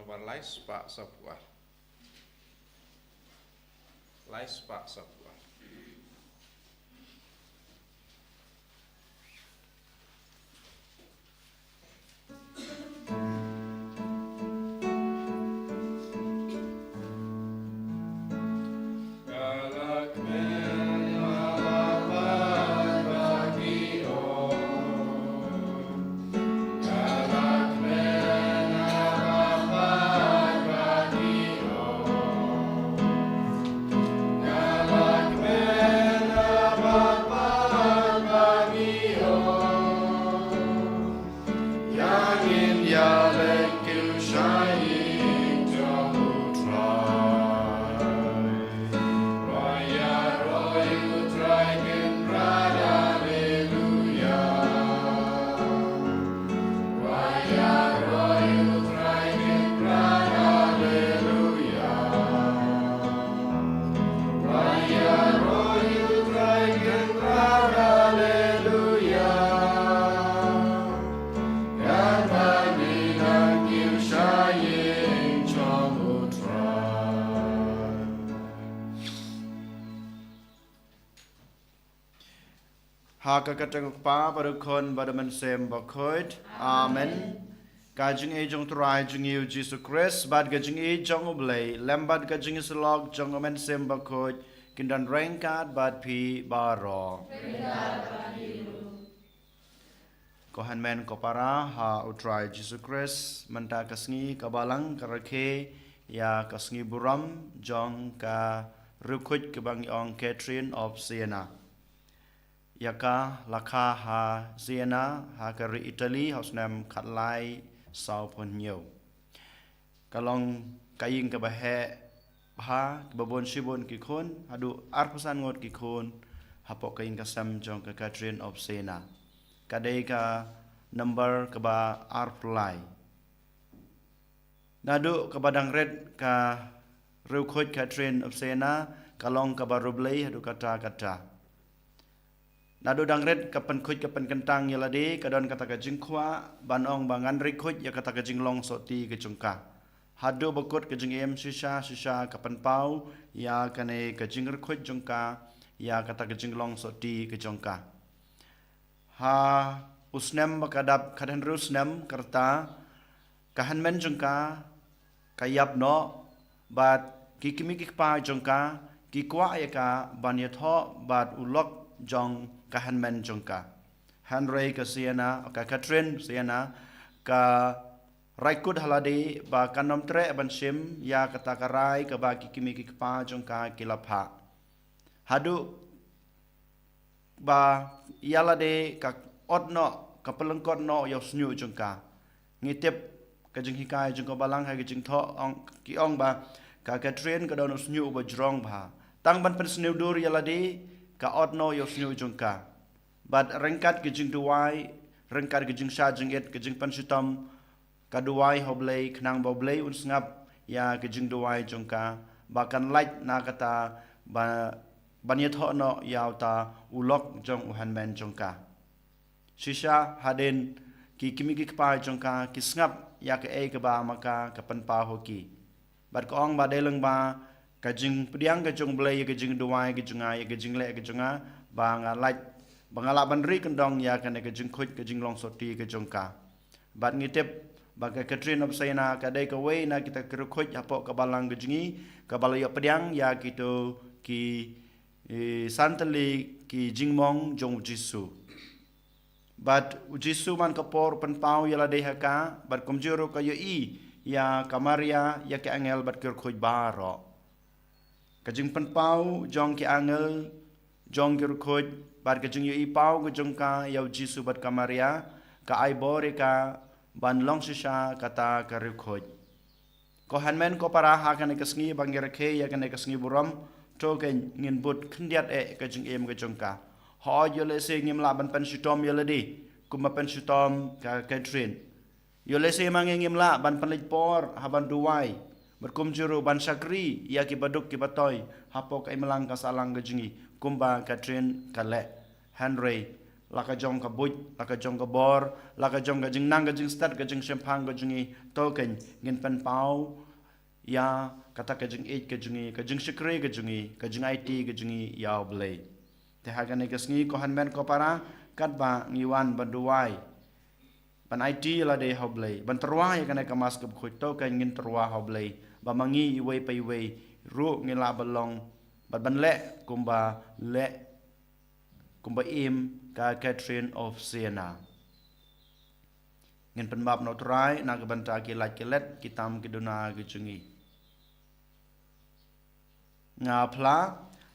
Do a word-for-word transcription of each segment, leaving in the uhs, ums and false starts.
War lai spah saphew ar. Lai spah saphew ar. Ha ka kyrteng u Kpa bad u Khun bad u Mynsiem Bakhuid. Amen. Ka jingïeit jong u Trai jong ngi u Jisu Khrist bad ka jingïeit jong u Blei lem bad ka jingïasyllok jong u Mynsiem Bakhuid kin don ryngkat bad phi baroh. Ko hynmen ko para ha u Trai Jisu Khrist, mynta ka sngi ka Balang ka rakhe ïa ka sngi burom jong ka riewkhuid kaba ngi ong Catherine of Siena. Ïa ka la kha ha Siena ha ka ri Italy ha u snem khatlai sawphew hynñiew. Ka long ka ïing kaba heh bha, kaba bun shibun ki khun, haduh arphew san ngut ki khun hapoh ka ïing ka sem jong ka Catherine of Siena. Ka dei ka number kaba arphew lai. Naduh kaba dang rit ka riewkhuid Catherine of Siena ka long kaba riewblei haduh katta katta. Naduh dang rit ka pynkhuid ka pynkyntang ïa lade, ka don kata ka jingkwah ban ong ba ngan riewkhuid ïa kata ka jinglong sotti ka jong ka. Haduh ba kut ka jingim, shisha shisha ka pynpaw ïa kane ka jingriewkhuid jong ka ïa kata ka jinglong sotti ka jong ka. Ha u snem ba ka dap khathynriew snem ka rta, ka hynmen jong ka ka ïap noh, bad ki kmie ki kpa jong ka ki kwah ïa ka ban ïathoh bad u lok jong ka hynmen jong ka. Hynrei ka Siena, ka Catherine Siena, ka rai kut ha lade ba kan ym treh ban shim ïa kata ka rai kaba ki kmie ki kpa jong ka ki la phah. Haduh ba ïa lade ka ot noh, ka pynlyngkot noh ïa u shñiuh jong ka. Ngi tip ka jinghikai jong ka Balang ha ka jingthoh, ong, ki ong ba ka Catherine ka don u shñiuh uba jrong bha. Tang ban pynsniew dur ïa lade ka ot noh ïa u shñiuh jong ka. Bad ryngkat ka jingduwai, ryngkat ka jingshah jingit, ka jingpynshitom, ka duwai ha u Blei khnang ba u Blei un sngap ïa ka jingduwai jong ka, ba kan lait na kata ba, ban ïathoh noh ïa uta u lok jong u hynmen jong ka. Shisha hadien ki kmie ki kpa jong ka ki sngap ïa kaei kaba ma ka ka pynpaw ha ki. Bad ka ong ba dei lyngba ka jingpdiang ka jong u Blei ïa ka jingduwai ka jong nga, ïa ka jingleh ka jong nga, ba nga lait, ba nga lah ban ri kyndong ïa kane ka jingkhuid ka jinglong sotti ka jong ka. Bad ngi tip ba ka Catherine of Siena ka dei kawei na kita ki riewkhuid hapoh ka Balang ka jong ngi kaba la ïoh pdiang ïa kito ki, eh, san tylli ki jingmong jong u Jisu. Bad u Jisu man ka por u pynpaw ïa lade ha ka, bad kumjuh ruh ka ïohi ïa ka Maria, ïa ki angel bad ki riewkhuid baroh. Ka jingpynpaw jong ki angel, jong ki riewkhuid, bad ka jingïohi paw ka jong ka ïa u Jisu bad ka Maria, ka ai bor ïa ka ban long shisha kata ka riewkhuid. Ko hynmen ko para, ha kane ka sngi ba ngi rakhe ïa kane ka sngi burom, to ngin bud khyndiat eh ka jingim ka jong ka. Hooid, ïoh lehse ngim lah ban pynshitom ïa lade kumba pynshitom ka Catherine. Ïoh lehse ma ngi ngim lah ban pynleit por ha ban duwai, bad kumjuh ruh ban shakri ïa ki baduk ki batoi hapoh ka imlang ka sahlang ka jong ngi kumba Catherine ka leh. Hynrei la ka jong ka buit, la ka jong ka bor, la ka jong ka jingnang, ka jingstad, ka jingshemphang ka jong ngi, to kan ngin pynpaw ïa kata ka jingïeit ka jong ngi, ka jingshakri ka jong ngi, ka jingaiti ka jong ngi ïa U Blei. Te ha kane ka sngi ko hynmen ko para, katba ngi wan ban duwai, ban aiti lade ha U Blei, ban tyrwa ïa kane ka Mass kaba khuid, to kan ngin tyrwa ha U Blei ba ma ngi iwei pa iwei ruh ngi lah ban long, ban ban leh kumba leh, kumba im ka Catherine of Siena. Ngin pynbap na U Trai na ka bynta ki lait ki let, ki tam ki duna ki jong ngi. Nga phla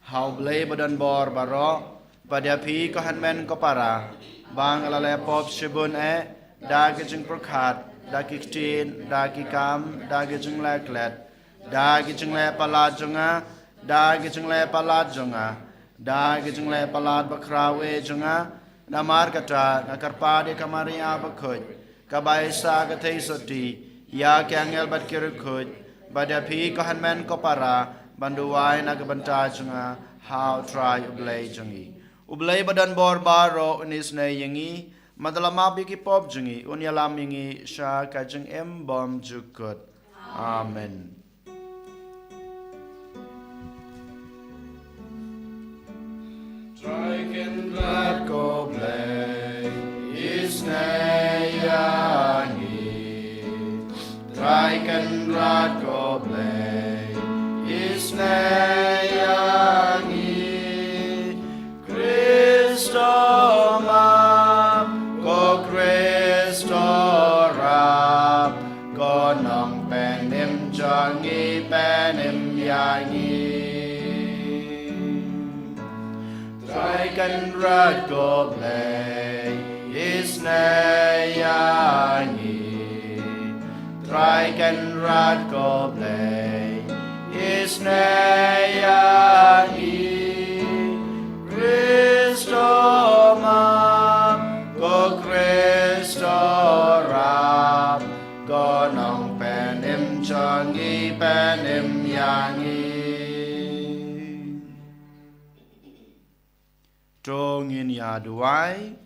ha U Blei ba don bor baroh, bad ïa phi ko hynmen ko para, ba nga la leh pop shibun eh, da ki jingpyrkhat, da ki ktien, da ki kam, da ki jingleh klet, da ki jingleh palat jong nga, da ki jingleh palat jong nga, da ki jingleh palat bakhraw eh jong nga. Namar kata nga kyrpad ïa ka Maria bakhuid, kaba ai sa ka theisotti ïa ki angel bad ki riewkhuid, bad ïa phi ko hynmen ko para, ban duwai na ka bynta jong nga ha U Trai U Blei jong ngi. U Blei ba don bor baroh un isynei ïa ngi, bad un ïalam ïa ki pop jong ngi, un ïalam ïa ngi sha ka jingim bymjukut. Amen. Trai Kynrad ko Blei, isynei ïa ngi. Trai Kynrad ko Blei, isynei ïa ngi. Khristo map, ko Khristo rap, ko Nongpynim jong ngi, pynim ïa ngi. Trai Kynrad ko Blei, isynei ïa ngi. Trai Kynrad ko Blei, isynei ïa ngi. Khristo map, ko Khristo rap, ko Nongpynim jong ngi, pynim ïa ngi. To ngin ïa duwai.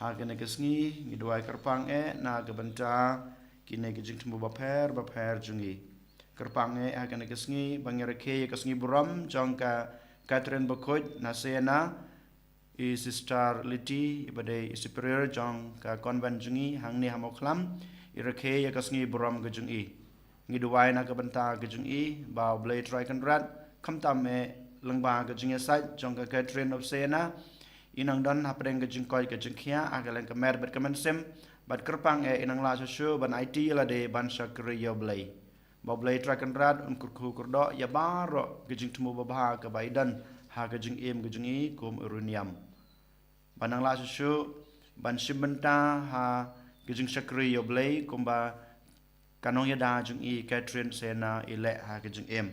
Ha kane ka sngi ngi duwai kyrpang eh na ka bynta kine ki jingthmu bapher bapher jong ngi. Kyrpang eh ha kane ka sngi ba ngi rakhe ïa ka sngi burom jong ka Catherine bakhuid na Siena, i Sister Liti, i ba dei i superior jong ka convent jong ngi hangne ha Mawkhlam, i rakhe ïa ka sngi burom ka jong i. Ngi duwai na ka bynta ka jong i ba U Blei Trai Kynrad, khamtam eh lyngba ka jingïasaid jong ka Catherine of Siena, i nang don hapdeng ka jingkoit ka jingkhiah ha ka liang ka met bad ka mynsiem, bad kyrpang eh i nang lah shuh shuh ban aiti ïa lade ban shakri ïa U Blei. Ba U Blei Trai Kynrad un kyrkhu kyrdoh ïa baroh ka jingthmu babha kaba i don ha ka jingim ka jong i kum i riewniam. Ba nang lah shuh shuh ban shim bynta ha ka jingshakri ïa U Blei kumba ka nongïada jong i Catherine Siena i leh ha ka jingim.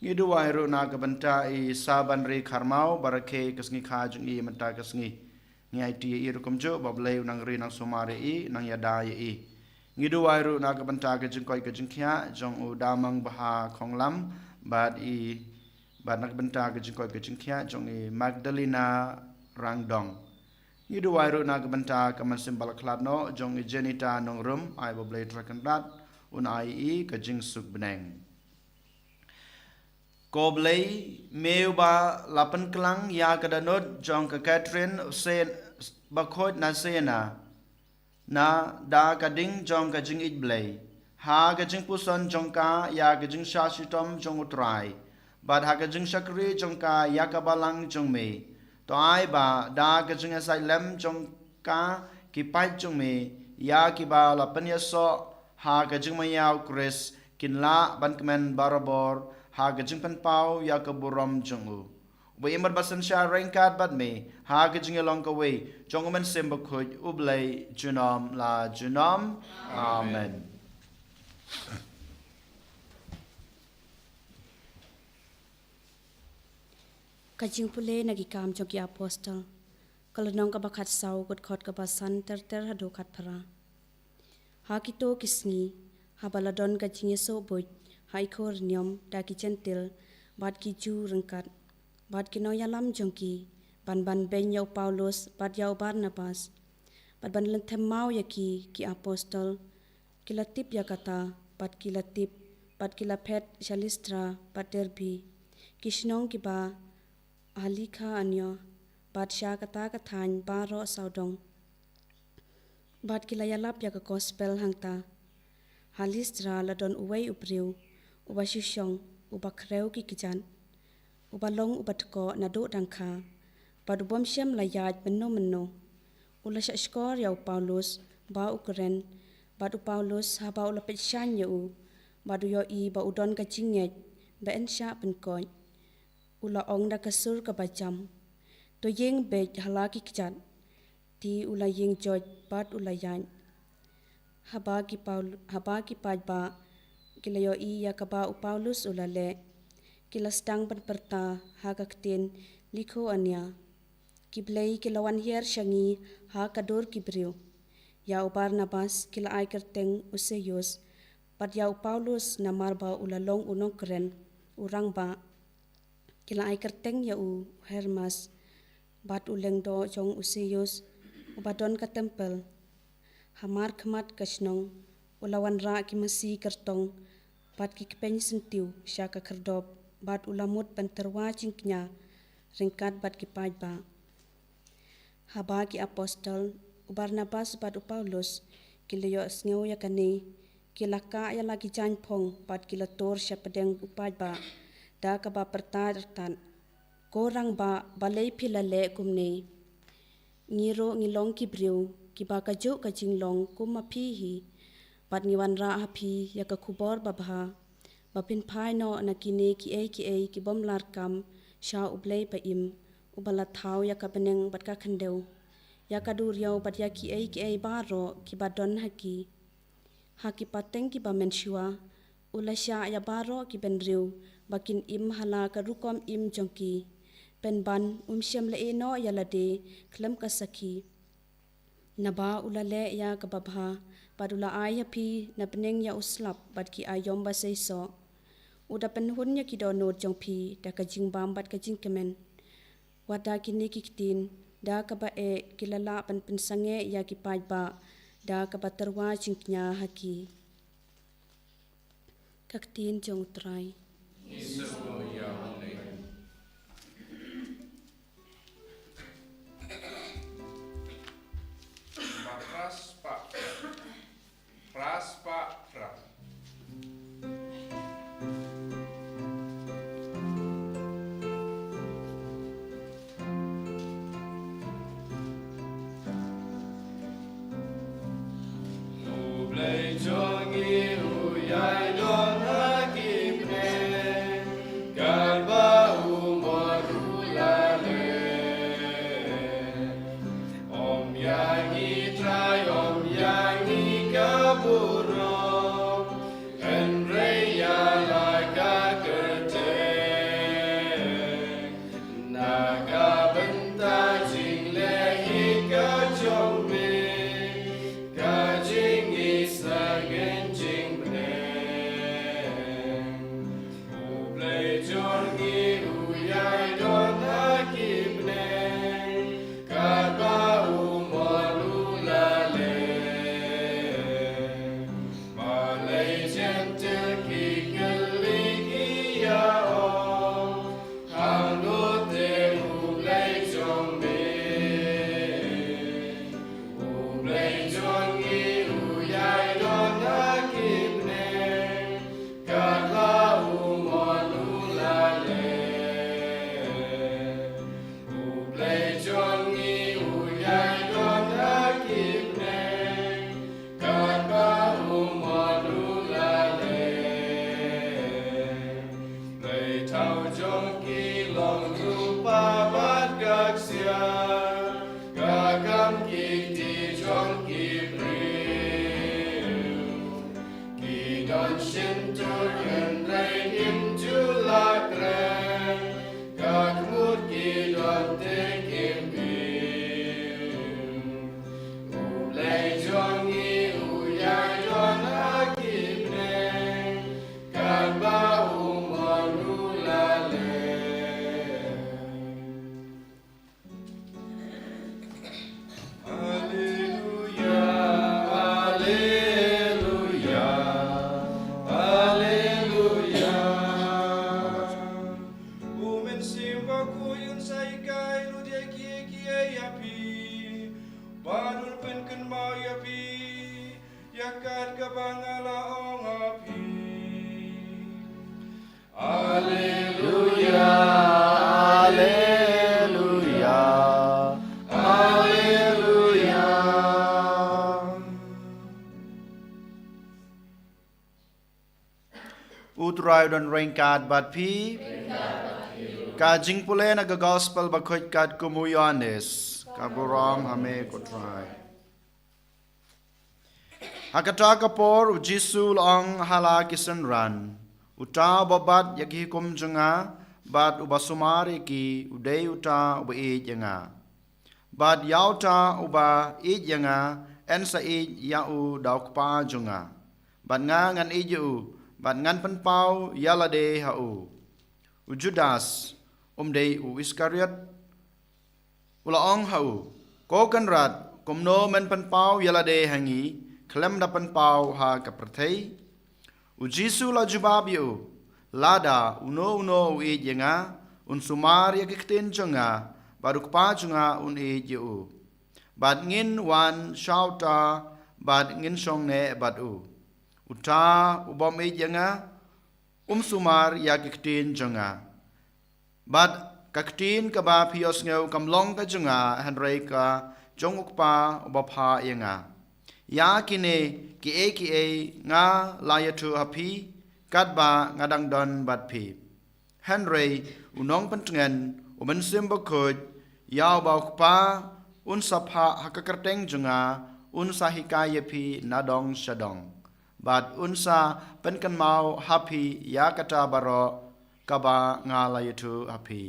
Ngi duwai ruh na ka bynta i Sabanri Kharmaw ba rakhe ka sngi kha jong i mynta ka sngi. Ngi aiti ïa i ruh kumjuh ba U Blei u nang ri nang sumar ïa i, nang ïada ïa i. Ngi duwai ruh na ka bynta ka jingkoit ka jingkhiah jong u Damang Bha Khonglam bad i, bad na ka bynta ka jingkoit ka jingkhiah jong i Magdalena Rangdong. Ngi duwai ruh na ka bynta ka mynsiem ba la khlad noh jong i Jenita Nongrum, ai ba U Blei Trai Kynrad un ai i ka jingsuk bneng. Ko Blei, me uba la pynklang ïa ka dohnud jong ka Catherine Sen-, bakhuid na Siena, na da ka ding jong ka jingïeit Blei, ha ka jingpuson jong ka ïa ka jingshah shitom jong U Trai, bad ha ka jingshakri jong ka ïa ka balang jong me. To ai ba da ka jingïasaid lem jong ka ki paid jong me ïa kiba la pynïasoh ha ka jingmaïa U Khrist kin lah ban kmen barabor ha ka jingpynpaw ïa ka burom jong u. Uba im bad ba synshar ryngkat bad me ha ka jingïalong kawei jong U Mynsiem Bakhuid U Blei junom la junom. Amen. Ka jingpule na Ki Kam jong ki Apostol, ka lynnong kaba khatsaw, ka dkhot kaba san ter ter haduh khatphra. Ha kito ki sngi, haba la don ka jingïasoh buit ha Ikonium da ki Jentil bad ki Jiw ryngkat, bad ki nongïalam jong ki, ban ban beiñ ïa u Paulus bad ïa u Barnabas, bad ban lynthem maw ïa ki, ki apostol. Ki la tip ïa kata, bad ki la tip, bad ki la phet sha Listra bad Derbe, ki shnong kiba ha Likaonia, bad sha kata ka thaiñ baroh sawdong. Bad ki la ïalap ïa ka gospel hangta. Ha Listra la don uwei u briew, uba shu shong, uba khrew ki kjat, uba long uba dkoh naduh dang kha, bad u bym shym la ïaid mynno mynno. U la shah shkor ïa u Paulus ba u kren, bad u Paulus haba u la peit shaiñ ïa u, bad u ïohi ba u don ka jingngeit ba yn shah pynkoit, u la ong da ka sur kaba jam: "To ïeng beit ha la ki kjat." Te u la ïeng joit bad u la ïaid. Haba ki Paul-, haba ki paidbah ki la ïohi ïa kaba u Paulus u la leh, ki la sdang ban pyrta ha ka ktien Likaonia: "Ki blei ki la wan hiar sha ngi ha ka dur ki briew." Ïa u Barnabas ki la ai kyrteng u Seus, bad ïa u Paulus namar ba u la long u nongkren, u rangbah, ki la ai kyrteng ïa u Hermas, bad u lyngdoh jong u Seus, uba don ka templ. Ha markhmat ka shnong u la wanrah ki masi kyrtong bad ki kpeiñ syntiew sha ka khyrdop, bad u la mut ban tyrwa jingkñia ryngkat bad ki paidbah. Haba ki apostol, u Barnabas bad u Paulus, ki la ïohsngew ïa kane, ki la kah ïa la ki jaiñphong bad ki la tur sha pdeng u paidbah da kaba pyrta rtat: "Ko rangbah, balei phi la leh kumne? Ngi ruh ngi long ki briew kiba kajuh ka jinglong kum ma phi hi, bad ngi wanrah ha phi ïa ka khubor babha, ba phin phai noh na kine kiei kiei ki bym larkam sha U Blei ba im, uba la thaw ïa ka bneng bad ka khyndew, ïa ka duriaw bad ïa kiei kiei baroh kiba don ha ki. Ha ki pateng kiba mynshuwa u la shah ïa baroh ki bynriew ba kin im ha la ka rukom im jong ki, pynban um shym la ïeh noh ïa lade khlem ka sakhi. Naba u la leh ïa kaba bha, bad u la ai ha phi na bneng ïa u slap bad ki aïom ba seisoh. U da pynhun ïa ki dohnud jong phi da ka jingbam bad ka jingkmen. Wat da kine ki ktien, da kaba eh ki la lah ban pynsangeh ïa ki paidbah da kaba tyrwa jingkñia ha ki." Ka ktien jong U Trai. Ïa u Blei. Phra spah phra. Phra spah phra. U Blei jong ngi u ïai don ha ki bneng, katba u mon u la leh. Ym ïa ngi Trai, ym ïa ngi ka burom, hynrei ïa la ka kyrteng, na ka bynta jingleh hi ka jong me, ka jingïaseng jingbneng. U Blei jong ngi u ïai don ha ki bneng, katba u mon u la leh. Balei Jentil ki kylli ki ïa ong, hangno te U Blei jong me? U Blei jong ngi u ïai don ha ki bneng, katba u mon u la leh. U Blei jong ngi u ïai don ha ki bneng, katba u mon u la leh. Blei thaw jong ki long ruh pa bad ka ksiar, ka kam ki kti jong ki briew. Ki don shyntur hynrei kim ju la kren, ka kmut ki don te kim kiew. U Blei jong ngi u ïai don ha ki bneng, katba u mon u la leh. Alleluia, alleluia, alleluia. U Trai u don ryngkat bad phi. Ka jingpule na ka Gospel bakhuid katkum u Ïoannis. Ka burom ha me ko Trai. Ha kata ka por u Jisu u la ong ha la ki synran, uta uba bat ïa ki hukum jong nga bad uba sumar ïa ki, u dei uta uba ïeit ïa nga. Bad ïa uta uba ïeit ïa nga, yn sa ïeit ïa u da u Kpa jong nga. Bad nga ngan ïeit ïa u, bad ngan pynpaw ïa lade ha u. U Judas, um dei u Iskariot, u la ong ha u, Ko Kynrad, kumno men pynpaw ïa lade ha ngi, khlem da pynpaw ha ka pyrthei? U Jisu u la jubab ïa u, Lada uno uno u ïeit ïa nga, un sumar ïa ki ktien jong nga, bad u Kpa jong nga un ïeit ïa u. Bad ngin wan sha uta, bad ngin shong neh bad u. Uta u bym ïeit ïa nga, um sumar ïa ki ktien jong nga. Bad ka ktien kaba phi ïohsngew kam long ka jong nga, hynrei ka jong u Kpa uba phah ïa nga. Ïa kine kiei kiei nga la ïathuh ha phi, katba nga dang don bad phi. Hynrei u Nongpyntngen, u Mynsiem Bakhuid, ïa uba u Kpa un sa phah ha ka kyrteng jong nga, un sa hikai ïa phi nadong shadong. Bad un sa pynkynmaw ha phi ïa kata baroh kaba nga la ïathuh ha phi.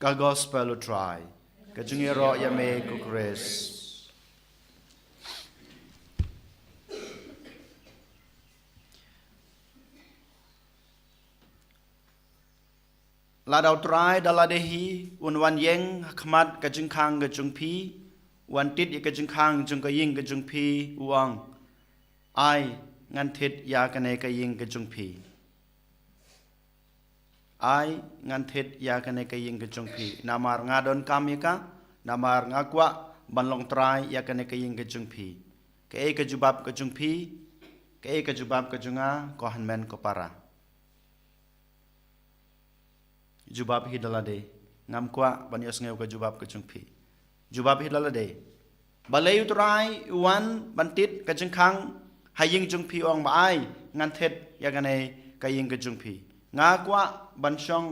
Ka Gospel u Trai. Ka jingïaroh ïa me ko Khrist. Lada u Trai da lade hi un wan ïeng ha khmat ka jingkhang ka jong phi, wan tied ïa ka jingkhang jong ka ïing ka jong phi, u ong, Ai, ngan thied ïa kane ka ïing ka jong phi. Ai, ngan thied ïa kane ka ïing ka jong phi. Namar nga donkam ïa ka, namar nga kwah ban long trai ïa kane ka ïing ka jong phi. Kaei ka jubab ka jong phi, kaei ka jubab ka jong nga, ko hynmen ko para. Jubab hi da lade, ngam kwah ban ïohsngew ka jubab ka jong phi. Jubab hi da lade. Balei u Trai u wan ban tied ka jingkhang ha ïing jong phi, u ong ba ai, ngan thied ïa kane ka ïing ka jong phi. Nga kwah ban shong,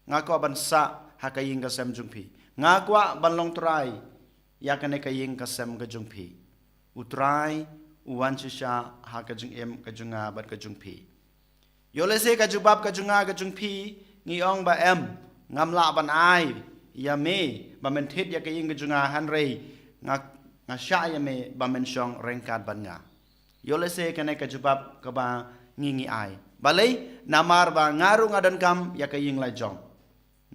nga kwah ban sah ha ka ïing ka sem jong phi. Nga kwah ban long trai ïa kane ka ïing ka sem ka jong phi. U Trai u wan shisha ha ka jingim ka jong nga bad ka jong phi. Ïoh lehse ka jubab ka jong nga ka jong phi, ngi ong ba em, ngam lah ban ai ïa me ba men thied ïa ka ïing ka jong nga, hynrei nga, nga shah ïa me ba men shong ryngkat bad nga. Ïoh lehse kane ka jubab kaba ngi ngi ai. Balei? Namar ba nga ruh nga donkam ïa ka ïing la jong.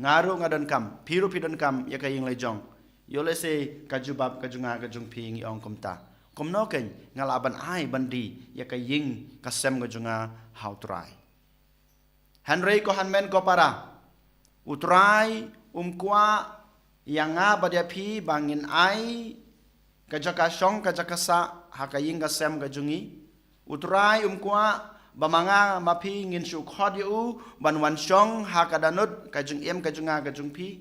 Nga ruh nga donkam, phi ruh phi donkam ïa ka ïing la jong. Ïoh lehse ka jubab ka jong nga ka jong phi ngi ong kumta. Kumno kein nga lah ban ai ban die ïa ka ïing ka sem ka jong nga ha u Trai. Hynrei ko hynmen ko para, u Trai um kwah ïa nga bad ïa phi ba ngin ai ka jaka shong ka jaka sah ha ka ïing ka sem ka jong ngi. U Trai um kwah ba ma nga ma phi ngin shu khot ïa u ban wan shong ha ka dohnud ka jingim ka jong nga ka jong phi.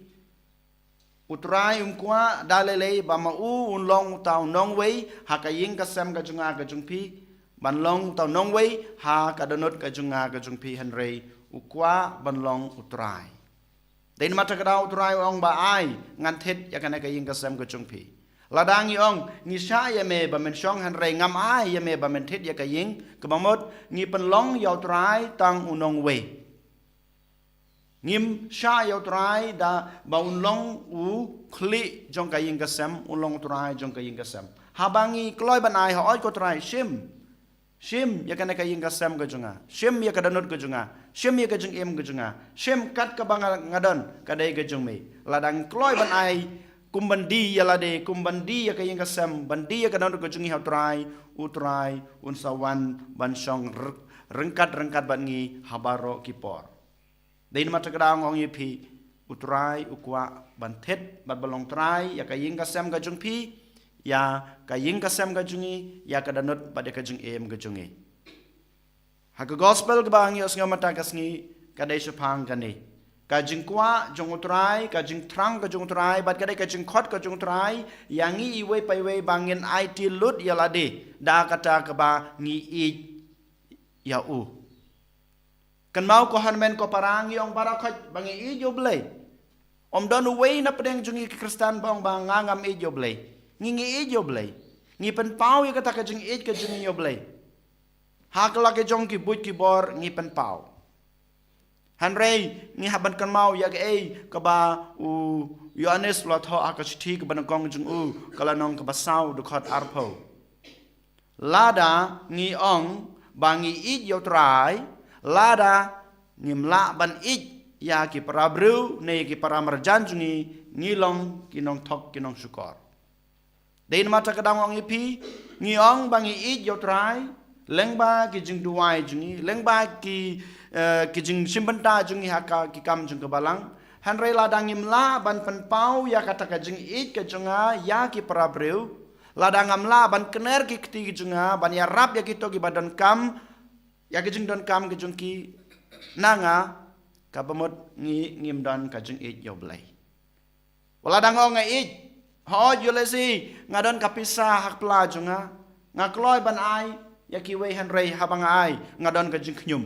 U Trai um kwah da lei lei ba ma u un long uta u nongwei ha ka ïing ka sem ka jong nga ka jong phi, ban long uta u nongwei ha ka dohnud ka jong nga ka jong phi, hynrei u kwah ban long u Trai. Dei namar kata ka daw u Trai u ong ba ai, ngan thied ïa kane ka ïing ka sem ka jong phi. Lada ngi ong, ngi shah ïa me ba men shong, hynrei ngam ai ïa me ba men thied ïa ka ïing, kaba mut ngi pynlong ïa u Trai tang u nongwei. Ngim shah ïa u Trai da ba un long u khlieh jong ka ïing ka sem, un long u Trai jong ka ïing ka sem. Haba ngi kloi ban ai, hooid ko Trai, shim. Shim ïa kane ka ïing ka sem ka jong nga. Shim ïa ka dohnud ka jong nga. Shim ïa ka jingim ka jong nga. Shim kat kaba nga, nga don, ka dei ka jong me. Lada ngi kloi ban ai kum ban die ïa lade, kum ban die ïa ka ïing ka sem, ban die ïa ka dohnud ka jong ngi ha u Trai, u Trai un sa wan ban shong r-, ryngkat ryngkat bad ngi ha baroh ki por. Dei namar kata ka daw nga ong ïa phi, u Trai u kwah ban thied bad ban long trai ïa ka ïing ka sem ka jong phi, ïa ka ïing ka sem ka jong ngi, ïa ka dohnud bad ïa ka jingim ka jong ngi. Ha ka gospel kaba ngi ïohsngew mynta ka sngi, ka dei shaphang kane. Ka jingkwah jong U Trai, ka jingthrang ka jong U Trai, bad ka dei ka jingkhot ka jong U Trai ïa ngi iwei pa iwei ba ngin aiti lut ïa lade da kata kaba ngi ïeit ïa u. Kynmaw ko hynmen ko para, ngi ong baroh khoit ba ngi ïeit ïa U Blei. Ym don uwei na pdeng jong ngi ki Khristan ba ong ba nga ngam ïeit ïa U Blei. Ngi ngi ïeit ïa U Blei. Ngi pynpaw ïa kata ka jingïeit ka jong ngi ïa U Blei ha ka la ka jong ki buit ki bor ngi pynpaw. Hynrei ngi hap ban kynmaw ïa kaei kaba u Ïoannis u la thoh ha ka shithi kaba nyngkong jong u, ka lynnong kaba saw, dkhot arphew. Lada ngi ong ba ngi ïeit ïa U Trai, lada ngim lah ban ïeit ïa ki para briew ne ki para marjan jong ngi, ngi long ki nongthok ki nongshukor. Dei namar kata ka daw nga ong ïa phi, ngi ong ba ngi ïeit ïa U Trai lyngba ki jingduwai jong ngi, lyngba ki, eh, ki jingshim bynta jong ngi ha ka, ki kam jong ka balang. Hynrei lada ngim lah ban pynpaw ïa kata ka jingïeit ka jong nga ïa ki para briew, lada ngam lah ban kner ki kti ki jong nga ban ïarap ïa kito kiba donkam ïa ka jingdonkam ka jong ki na nga, kaba mut ngi ngim don ka jingïeit ïa U Blei. Wat lada nga ong nga ïeit, hooid, ïoh lehse nga don ka pisa ha ka pla jong nga, nga kloi ban ai ïa kiwei, hynrei haba nga ai nga don ka jingkhñium.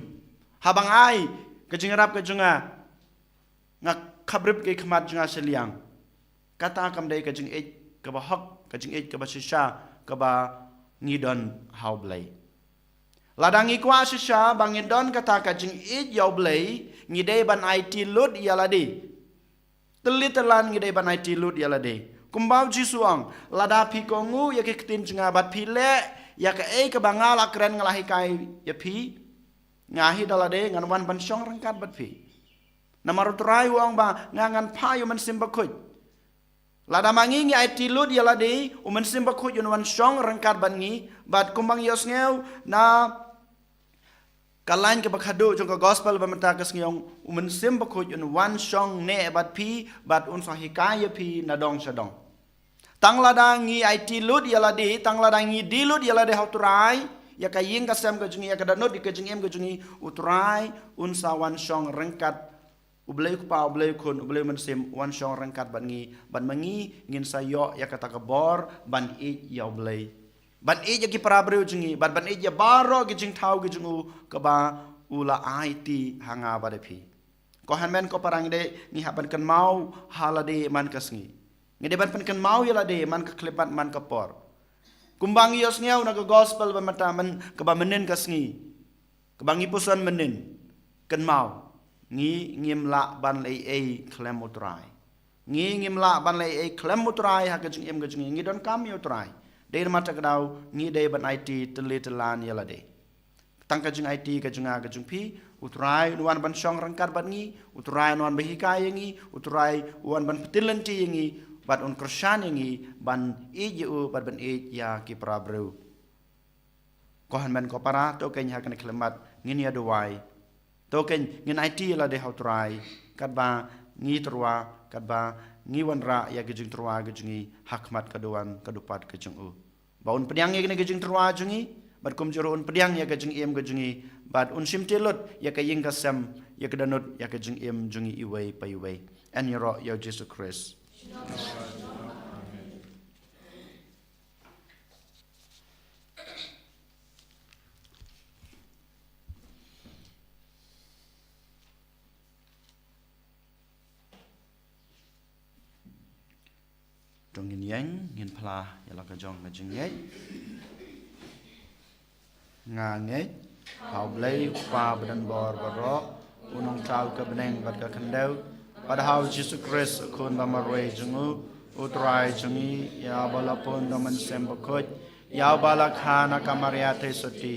Haba nga ai ka jingïarap ka jong nga, nga khaprip ka khmat jong nga shiliang. Kata kam dei ka jingïeit kaba hok, ka jingïeit kaba shisha kaba ngi don ha U Blei. Lada ngi kwah shisha ba ngin don kata ka jingïeit ïa U Blei, ngi dei ban aiti lut ïa lade. Tylli tyllan ngi dei ban aiti lut ïa lade. Kumba u Jisu u ong, lada phi kohnguh ïa ki ktien jong nga bad phi leh ïa kaei kaba nga la kren nga la hikai ïa phi, nga hi da lade ngan wan ban shong ryngkat bad phi. Namar U Trai u ong ba nga ngan phah ïa U Mynsiem Bakhuid. Lada ma ngi ngi aiti lut ïa lade, U Mynsiem Bakhuid un wan shong ryngkat bad ngi, bad kumba ngi ïohsngew na ka lain kaba khadduh jong ka gospel ba mynta ka sngi, ong U Mynsiem Bakhuid un wan shong ne bad phi bad un sa hikai ïa phi na dong sha dong. Tang lada ngi aiti lut ïa lade, tang lada ngi die lut ïa lade ha U Trai, ïa ka ïing ka sem ka jong ngi, ïa ka dohnud ïa ka jingim ka jong ngi, U Trai un sa wan shong ryngkat. U Blei U Kpa, U Blei U Khun, U Blei U Mynsiem, wan shong ryngkat bad ngi, bad ma ngi ngin sa ïoh ïa kata ka bor ban ïeit ïa U Blei, ban ïeit ïa ki para briew jong ngi, bad ban ïeit ïa baroh ki jingthaw ki jong u, kaba u la aiti ha nga bad ha phi. Ko hynmen ko para, ngi dei, ngi hap ban kynmaw ha lade man ka sngi. Ngi dei ban pynkynmaw ïa lade man ka khyllipmat, man ka por. Kumba ngi ïohsngew na ka gospel ba mynta, man kaba mynnin ka sngi, kaba ngi puson mynnin, kynmaw, ngi ngim lah ban leh ei ei khlem U Trai. Ngi ngim lah ban leh ei ei khlem U Trai ha ka jingim ka jong ngi. Ngi donkam ïa U Trai. Dei namar kata ka daw ngi dei ban aiti tylli tyllan ïa lade. Tang ka jingaiti ka jong nga ka jong phi, U Trai un wan ban shong ryngkat bad ngi, U Trai un wan ban hikai ïa ngi, U Trai un wan ban pynthikna ïa ngi, bad un kyrshan ïa ngi ban ïeit ïa u, bad ban ïeit ïa ki para briew. Ko hynmen ko para, to kein ha kane ka khyllipmat ngin ïa duwai. To kein ngin aiti ïa lade ha U Trai, katba ngi tyrwa, katba ngi wanrah ïa ka jingtyrwa ka jong ngi ha khmat ka duwan ka dupat ka jong u. Ba un pdiang ïa kane ka jingtyrwa jong ngi, bad kumjuh ruh un pdiang ïa ka jingim ka jong ngi, bad un shimti lut ïa ka ïing ka sem, ïa ka dohnud, ïa ka jingim jong ngi iwei pa iwei. Yn ïaroh ïa U Jisu Khrist. To ngin ïeng, ngin phla ïa la ka jong ka jingngeit. Nga ngeit ha U Blei U Kpa badonbor baroh, U Nongthaw ka bneng bad ka khyndew, bad ha U Jisu Khrist U Khun ba marwei jong u, U Trai jong ngi, ïa uba la pun da U Mynsiem Bakhuid, ïa uba la kha na ka Maria Theisotti,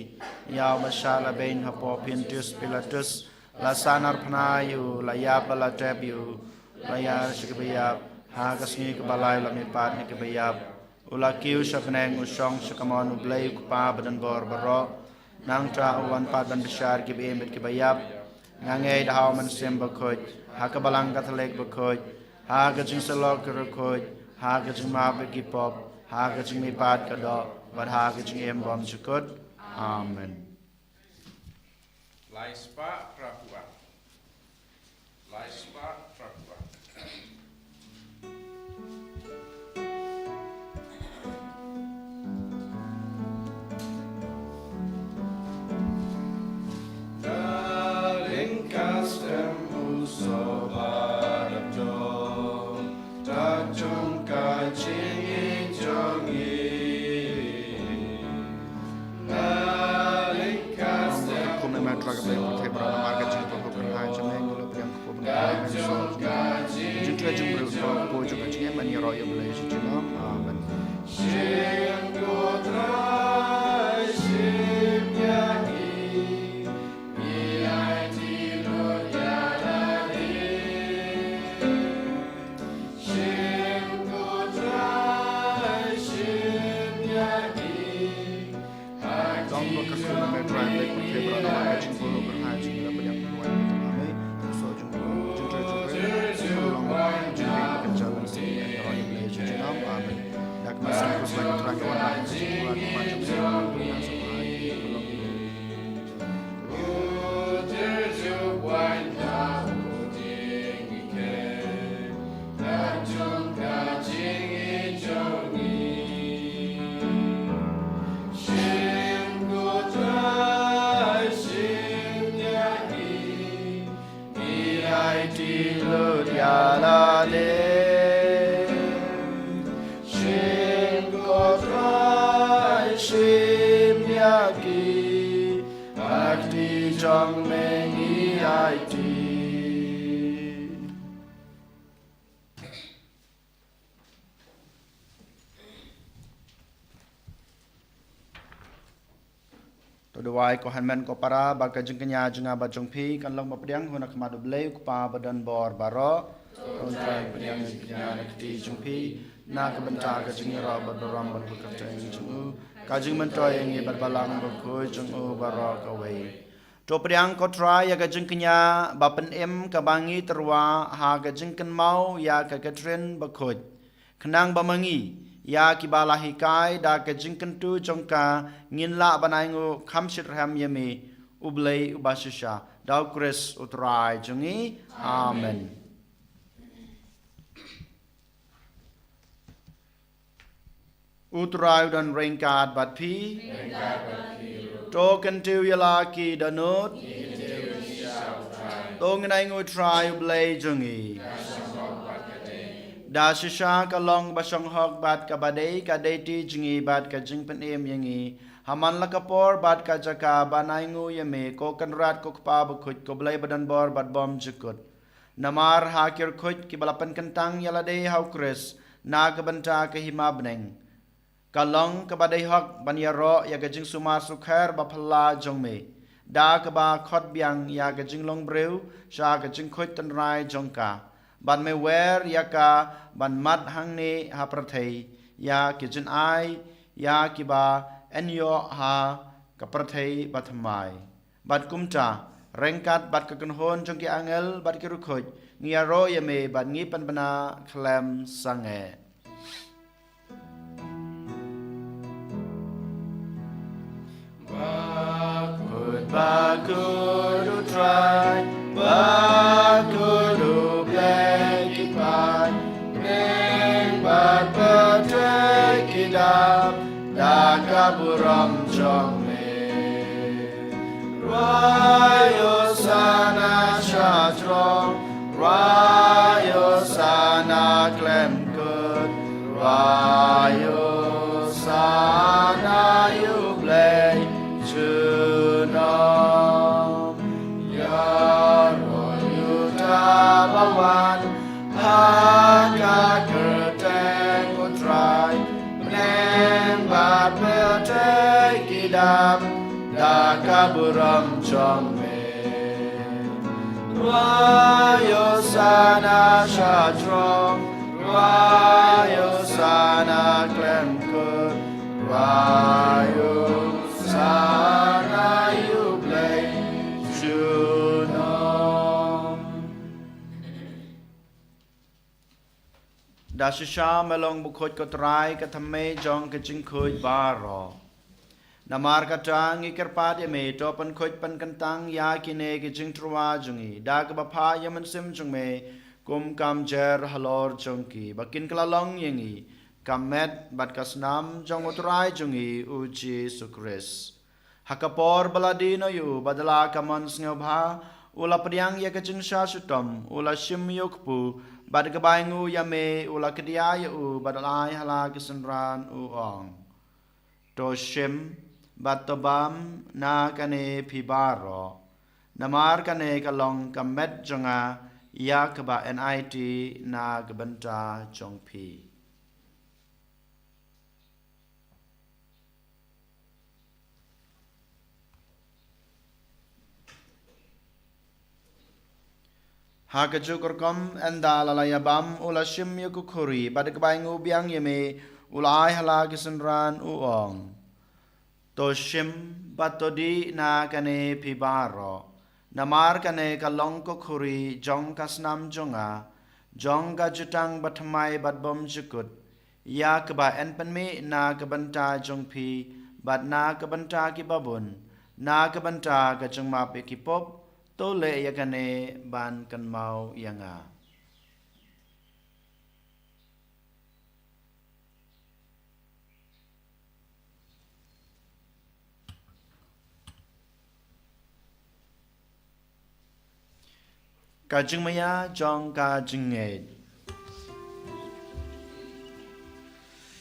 ïa uba shah lehbeiñ hapoh Pontius Pilatus, la sahnarphna ïa u, la ïap bad la tep ïa u, la ïar sha ki baïap, ha ka sngi kaba lai la mihpat na ki baïap. U la kiew sha bneng, u shong sha kamon U Blei U Kpa badonbor baroh. Nangta u wan pat ban bishar ki ba im bad ki baïap. Nga ngeit ha U Mynsiem Bakhuid, ha ka Balang Katholik bakhuid, ha ka jingsyllok ki riewkhuid, ha ka jingmap ïa ki pop, ha ka jingmihpat ka doh, bad ha ka jingim bymjukut. Amen. Lai spah phra phew ar. Lai spah phra phew ar. Kum ema tra ka Blei pyrthei baroh namar ka jingkyrkhu kyrhai jong me, ngi la pdiang kyrkhu ban kyrhai jong ka jingtrei jong briew, ko jong ka jingim ban ïaroh ïa U Blei Jisu Khrist. Amen. Tang ba ka kum ema tra ka Blei pyrthei baroh namar ka jingkyrkhu kyrhai jong me, ngi la pdiang kyrhai jong me. Ka jingtrei jong briew, ka long ka jingim ka jong U Blei Jisu Khrist. Amen. Dak ma sing kus la ka tra ka wan ka jingkyrhai ka jong me. Shim ko Trai, shim ïa ki, ha kti jong me ngi aiti. To duwai ko hynmen ko para, ba ka jingkñia jong nga bad jong phi kan long ba pdiang ha khmat U Blei U Kpa badonbor baroh. To Trai, pdiang jingkñia na ka kti jong phi na ka bynta ka jingïaroh bad burom bad ka kyrteng jong u, ka jingmyntoi ïa ngi bad Balang Bakhuid jong u baroh kawei. To pdiang ko Trai ïa ka jingkñia ba pynim kaba ngi tyrwa ha ka jingkynmaw ïa ka Catherine Bakhuid. Khnang ba ma ngi, ïa kiba la hikai da ka jingkyntu jong ka, ngin lah ban ainguh kham shitrhem ïa me, U Blei uba shisha, da U Khrist U Trai jong ngi. Amen. U Trai u don ryngkat bad phi. To kyntiew ïa la ki dohnud. To ngin ainguh ïa U Trai U Blei jong ngi. Da shisha ka long ba shong hok bad kaba dei, ka dei kti jong ngi bad ka jingpynim ïa ngi. Ha man la ka por bad ka jaka ban ainguh ïa me, ko Kynrad ko Kpa Bakhuid, ko Blei badonbor bad bymjukut. Namar ha ki rkhuid kiba la pynkyntang ïa lade ha U Khrist na ka bynta ka hima bneng, ka long kaba dei hok ban ïaroh ïa ka jingsumar sukher ba phylla jong me, da kaba khot biang ïa ka jinglong briew sha ka jingkhuid tynrai jong ka. Bad me wer ïa ka ban mad hangne ha pyrthei ïa ki jingai ïa kiba yn ïoh ha ka pyrthei bathymmai. Bad kumta, ryngkat bad ka kynhun jong ki angel bad ki rkhuid, ngi ïaroh ïa me bad ngi pynbna khlem sangeh. Bakhuid, bakhuid U Trai, bakhuid U Blei ki paid, bneng bad pyrthei ki dap da ka burom jong me. Rwai Hosana sha throng, rwai Hosana khlem kut, rwai Hosana ïa U Blei junom. Ïaroh ïa uta ba wan ha ka kyrteng U Trai, bneng bad pyrthei ki dap da ka burom jong me. Rwai Hosana sha throng, rwai Hosana khlem kut, rwai Hosana ïa U Blei junom. Da shisha me long bakhuid ko Trai, ka thymmei jong ka jingkhuid baroh. Namar kata ngi kyrpad ïa me, to pynkhuid pynkyntang ïa kine ki jingtyrwa jong ngi da kaba phah ïa u Mynsiem jong me kum ka mjer halor jong ki, ba kin kylla long ïa ngi ka met bad ka snam jong u Trai jong ngi u Jisu Khrist. Ha ka por ba la die noh ïa u bad da la ka mon sngewbha, u la pdiang ïa ka jingshah shitom, u la shim ïa u kpu, bad ka bai nguh ïa me, u la kdiah ïa u bad u la ai ha la ki synran, u ong: To shim bad to bam na kane phi baroh, namar kane ka long ka met jong nga ïa kaba enait na ka bynta jong phi. Ha kajuh ka rukom, ynda la la ïa bam, u la shim ïa ka khuri, bad ka bai nguh biang ïa me, u la ai ha la ki synran, u ong: To shim bad to dih na kane phi baroh, namar kane ka long ka khuri jong ka snam jong nga, jong ka jutang bathymmai bad bymjukut, ïa kaba yn pynmih na ka bynta jong phi bad na ka bynta ki babun, na ka bynta ka jingmap ïa ki pop. To leh ïa kane ban kynmaw ïa nga. Ka jingmaïa jong ka jingngeit.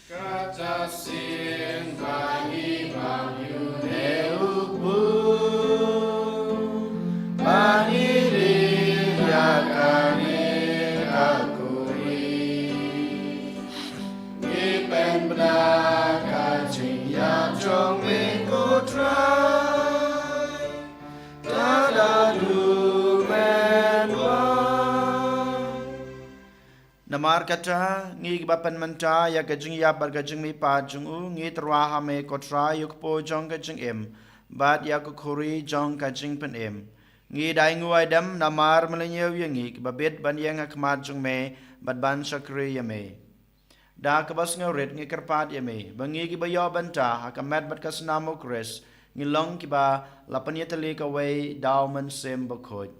Kata sien ba ngi bam ïa une u kpu, ba ngi dih ïa kane ka khuri, ngi pynbna ka jingïap jong me, ko Trai, tada du men wan. Namar kata, ngi kiba pynmynta ïa ka jingïap bad ka jingmihpat jong u, ngi tyrwa ha me, ko Trai, ïa u kpu jong ka jingim bad ïa ka khuri jong ka jingpynim. Ngi da ainguh aidem namar me la ñiew ïa ngi kiba bit ban ïeng ha khmat jong me bad ban shakri ïa me. Da kaba sngewrit ngi kyrpad ïa me ba ngi kiba ïoh bynta ha ka met bad ka snam u Khrist, ngi long kiba la pynïatylli kawei da u Mynsiem Bakhuid.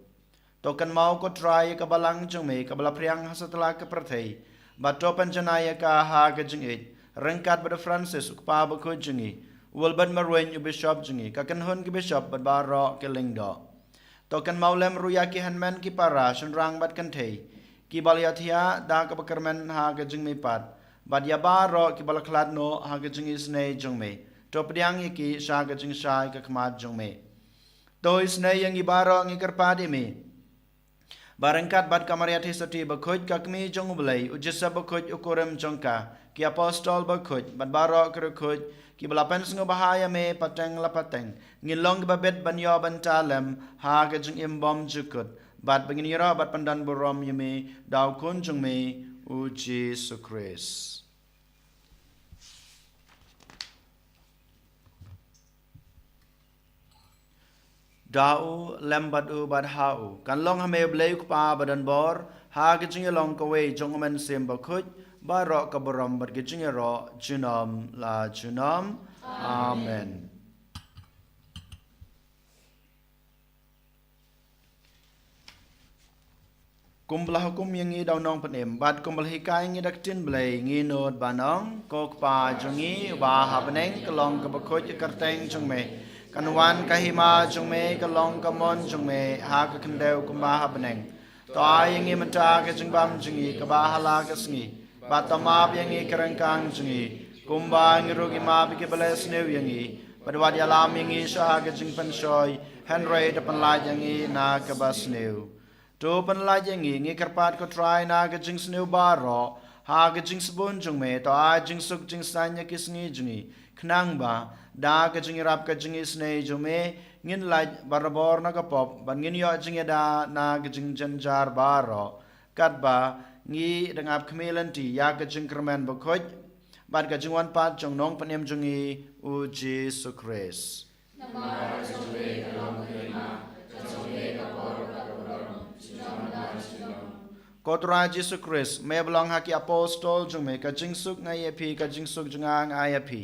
To kynmaw, ko Trai, ïa ka balang jong me kaba la phriang ha satlak ka pyrthei, bad to pynjanai ïa ka ha ka jingïeit, ryngkat bad u Francis u kpa bakhuid jong ngi, u Wilbert Marwein u bishop jong ngi, ka kynhun ki bishop bad baroh ki lyngdoh. To kynmaw lem ruh ïa ki hynmen ki para, shynrang bad kynthei, kiba la ïathiah da kaba kyrmen ha ka jingmihpat, bad ïa baroh kiba la khlad noh ha ka jingisynei jong me. To pdiang ïa ki sha ka jingshai ka khmat jong me. To isynei ïa ngi baroh, ngi kyrpad ïa me, ba ryngkat bad ka Maria Theisotti bakhuid, ka Kmie jong u Blei, u Joseph bakhuid, u kurim jong ka, ki apostol bakhuid, bad baroh ki riewkhuid kiba la pynsngewbha ïa me pateng la pateng, ngin long kiba bit ban ïoh bynta lem ha ka jingim bymjukut, bad ba ngin ïaroh bad pyndonburom ïa me da u Khun jong me, u Jisu Khrist. Da u, lem bad u, bad ha u, kan long ha me u Blei u Kpa badonbor, ha ka jingïalong kawei jong u Mynsiem Bakhuid, baroh ka burom bad ka jingïaroh junom la junom. Amen. Kumba la hukum ïa ngi da u Nongpynim, bad kumba la hikai ïa ngi da ka ktien Blei, ngi nud ban ong: Ko Kpa jong ngi uba ha bneng, ka long kaba khuid ka kyrteng jong me. Kan wan ka hima jong me, ka long ka mon jong me, ha ka khyndew kumba ha bneng. To ai ïa ngi mynta ka jingbam jong ngi kaba ha la ka sngi, bad to map ïa ngi ki ryngkang jong ngi, kumba ngi ruh ngi map ïa kiba leh sniew ïa ngi. Bad wat ïalam ïa ngi sha ka jingpynshoi, hynrei to pynlait ïa ngi na kaba sniew. To pynlait ïa ngi, ngi kyrpad ko Trai, na ka jingsniew baroh, ha ka jingsbun jong me, to ai jingsuk jingsaiñ ïa ki sngi jong ngi, khnang ba da ka jingïarap ka jingisynei jong me, ngin lait barabor na ka pop, bad ngin ïoh jingïada na ka jingjynjar baroh. Katba ngi dang ap khmih lynti ïa ka jingkyrmen bakhuid bad ka jingwan pat jong u Nongpynim jong ngi, u Jisu Khrist. Namar ka jong me ka long ka hima, ka jong me ka por bad ka burom, junom la junom. Ko Trai Jisu Khrist, me ba la ong ha ki apostol jong me: Ka jingsuk nga ai ïa phi, ka jingsuk jong nga nga ai ïa phi.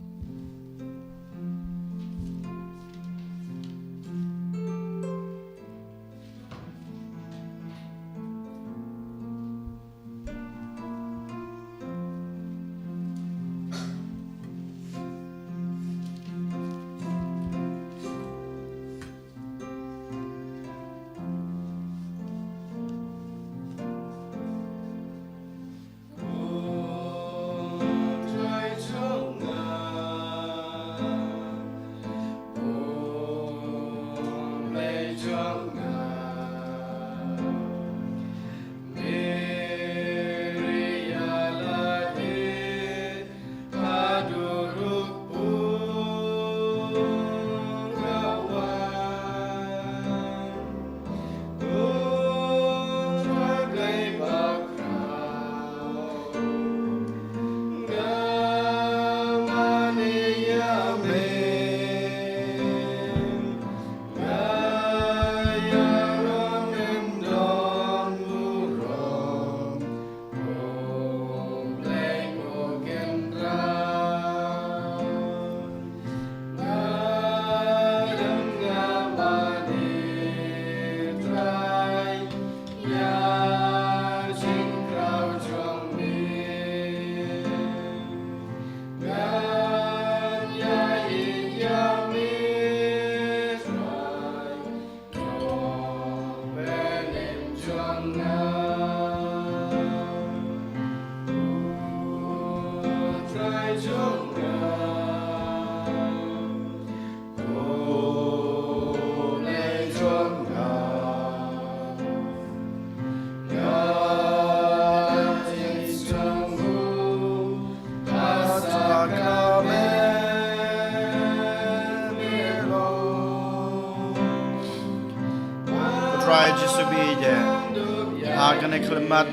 Ka khyllipmat,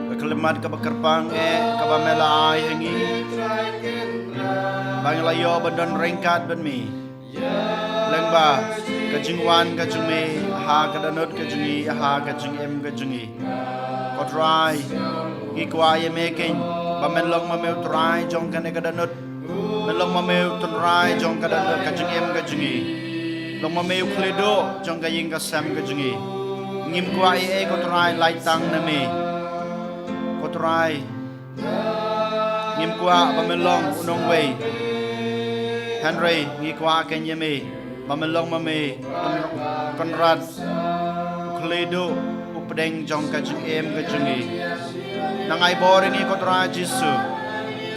ka khyllipmat kaba kyrpang eh, kaba me la ai ha ngi, ba ngi la ïoh ban don ryngkat bad me. Lyngba ka jingwan ka jong me ha ka dohnud ka jong ngi, ha ka jingim ka jong ngi. Ko Trai, ngi kwah ïa me keiñ, ba men long ma me u Trai jong kane ka dohnud. Men long ma me u Trai jong ka dohnud, ka jingim ka jong ngi. Long ma me u khlieh duh jong ka ïing ka sem ka jong ngi. Ngim kwah ei ei, ko Trai, lait tang na me. Ko Trai, ngim kwah ba me long u nongwei, hynrei ngi kwah keiñ ïa me, ba me long ma me u Kynrad, u khlieh duh, u pdeng jong ka jingim ka jong ngi. Nang ai bor ïa ngi, ko Trai Jisu.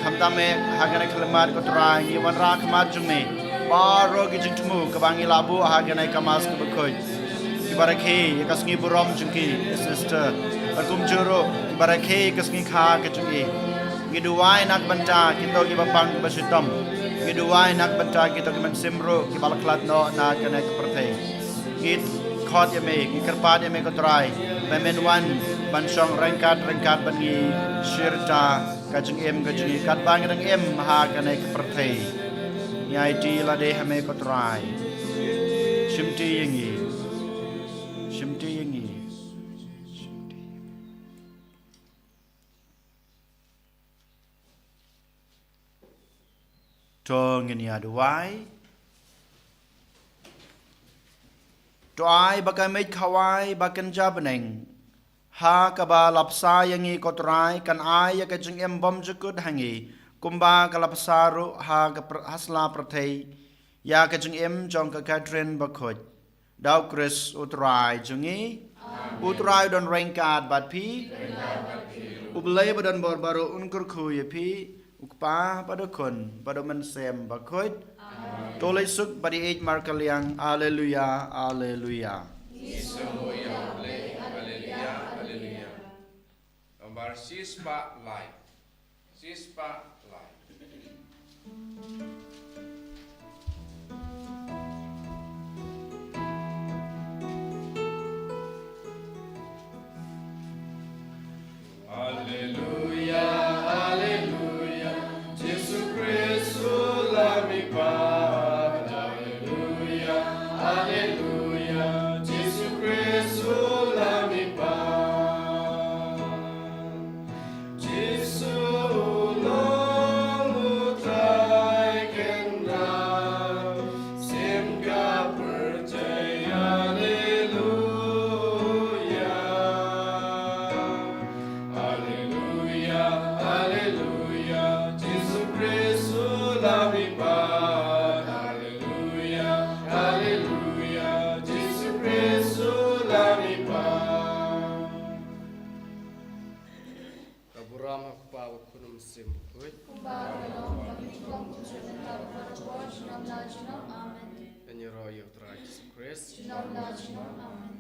Khamtam eh ha kane ka khyllipmat, ko Trai, ngi wanrah ha khmat jong me baroh ki jingthmu kiba ngi la buh ha kane ka Mass kaba khuid. Kiba rakhe ïa ka sngi burom jong ki, ki sister, bad kumjuh ruh kiba rakhe ïa ka sngi kha ka jong ngi. Ngi duwai na ka bynta kito kiba pang kiba shitom. Ngi duwai na ka bynta kito ki mynsiem ruh kiba la khlad noh na kane ka pyrthei. Ngi khot ïa me, ngi kyrpad ïa me, ko Trai, ba men wan ban shong ryngkat ryngkat bad ngi, shirta ka jingim ka jong ngi, katba ngi dang im ha kane ka pyrthei. Ngi aiti lade ha me, ko Trai. Shimti ïa ngi. Shimti ïa ngi. To ngin ïa duwai. To ai ba ka miej khawai ba kynja bneng, ha kaba la bsa ïa ngi, ko Trai, kan ai ïa ka jingim bymjukut ha ngi, kumba ka la bsa ruh ha ka pr-, ha sla pyrthei, ïa ka jingim jong ka Catherine bakhuid. Da u Khrist u Trai jong ngi. U Trai u don ryngkat bad phi. U Blei ba don bor baroh un kyrkhu ïa phi, u Kpa bad u Khun bad u Mynsiem Bakhuid. To leit suk bad ïeit markylliang. Alleluia, alleluia. Aleluia, aleluia. Nombar shispah lai. Shispah lai. Alleluia, alleluia. Jisu Khrist u la mihpat. Alleluia, alleluia. Jisu Khrist u la mihpat. Jisu u long u Trai Kynrad, sim ka pyrthei, alleluia. Alleluia, alleluia, Jisu Khrist u la mihpat. Alleluia, alleluia, Jisu Khrist u la mihpat. Ka burom ha u Kpa, u Khun, u Mynsiem Bakhuid. Kumba ka long, ka long, ka long, ka long, ka long, ka long, ka long. Amen. Ngin ïaroh ïa u Trai Jisu Khrist. Junom la junom. Amen.